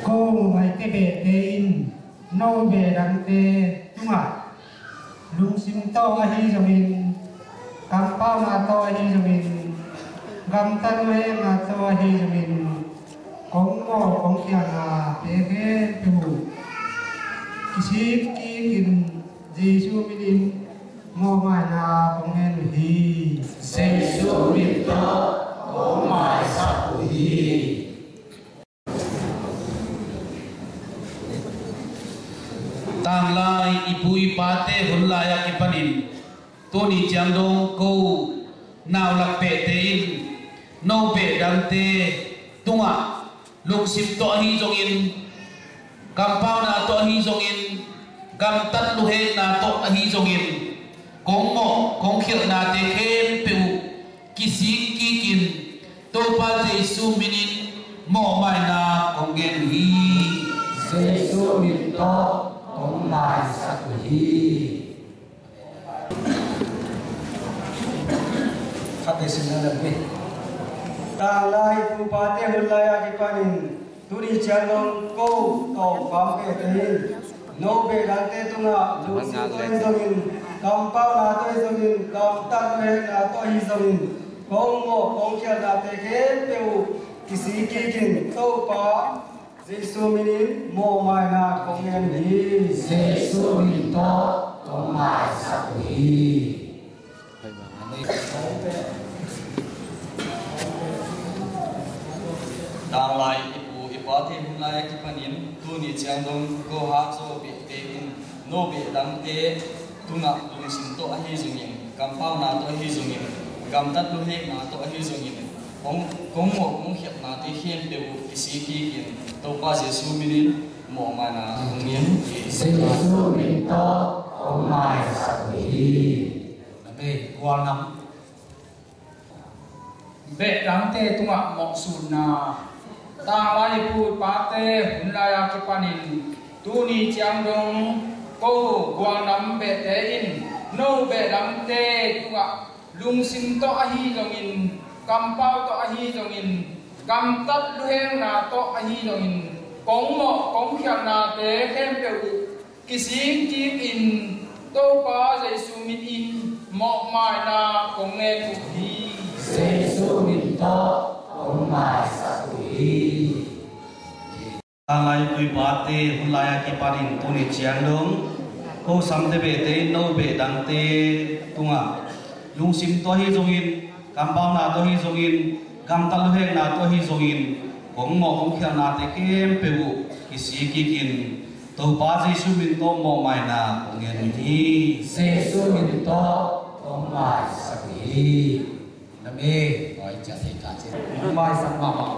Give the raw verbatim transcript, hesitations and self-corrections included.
Ko ngaihte behte in no behdangte tungah lungsim tawh ahi zongin, kampauna tawh ahi zongin, gamtat luhekna tawh ahi zongin, kong mawh kong khialhnate khempeuh uh kisik kikin Jesu minin mawhmaina kong ngen uh hi. Jesu min tawh kong maisak uh hi. Tanglai i pu i pate hun lai-a kipanin tuni ciang dong ko naulak behte in no behdangte tungah lungsim tawh ahi zongin, kampauna tawh ahi zongin, gamtat luhekna tawh ahi zongin, kong mawh kong khialhnate khempeuh uh kisik kikin Topa Jesu minin mawhmaina kong ngen uh hi. Jesu min tawh kong maisak uh hi. Khat vei simna lem hi. Tanglai i pu i pate hun lai-a kipanin tuni ciang dong ko tawm pam behte in no behdangte tungah lungsim tawh ahi zongin, kampauna tawh ahi zongin, gamtat luhekna tawh ahi zongin, kong mawh kong khialhnate khempeuh uh kisik kikin Topa Jesu minin mawhmaina kong ngen uh hi. Jesu min tawh kong maisak uh hi. Tanglai i pu i pate hun lai-a kipanin tuni ciang dong ko hat zawh behte in no behdangte tungah lungsim tawh ahi zongin, kampauna tawh ahi zongin, gamtat luhekna tawh ahi zongin, kong, kong mawh kong khialhnate khempeuh uh kisik kikin Topa Jesu minin mawhmaina kong ngen uh hi. Jesu min tawh kong maisak uh hi. Amen. Gualnam. Behdangte tungah mawhsutna. Tanglai i pu i pate hun lai-a kipanin tuni ciang dong ko gualnam behte in no behdangte tungah lungsim tawh ahi zongin, kampau tawh ahi zongin, gamtat luhekna tawh ahi zongin, kong mawh kong khialhnate khempeuh uh kisik kikin Topa Jesu minin mawhmaina kong ngen uh hi. Jesu min tawh kong maisak uh hi. Tanglai i pu i pate hun lai-a kipanin tuni ciang dong ko samte behte in no behdangte tungah lungsim tawh ahi zongin, kampauna tawh ahi zongin, gamtat luhekna tawh ahi zongin, kong mawh kong khialhnate khempeuh uh kisik kikin Topa Jesu min tawh mawhmaina kong ngen uh hi. Jesu min tawh kong maisak uh hi. Amen. Oi, ciah thei ka ci. Maisak mahmah.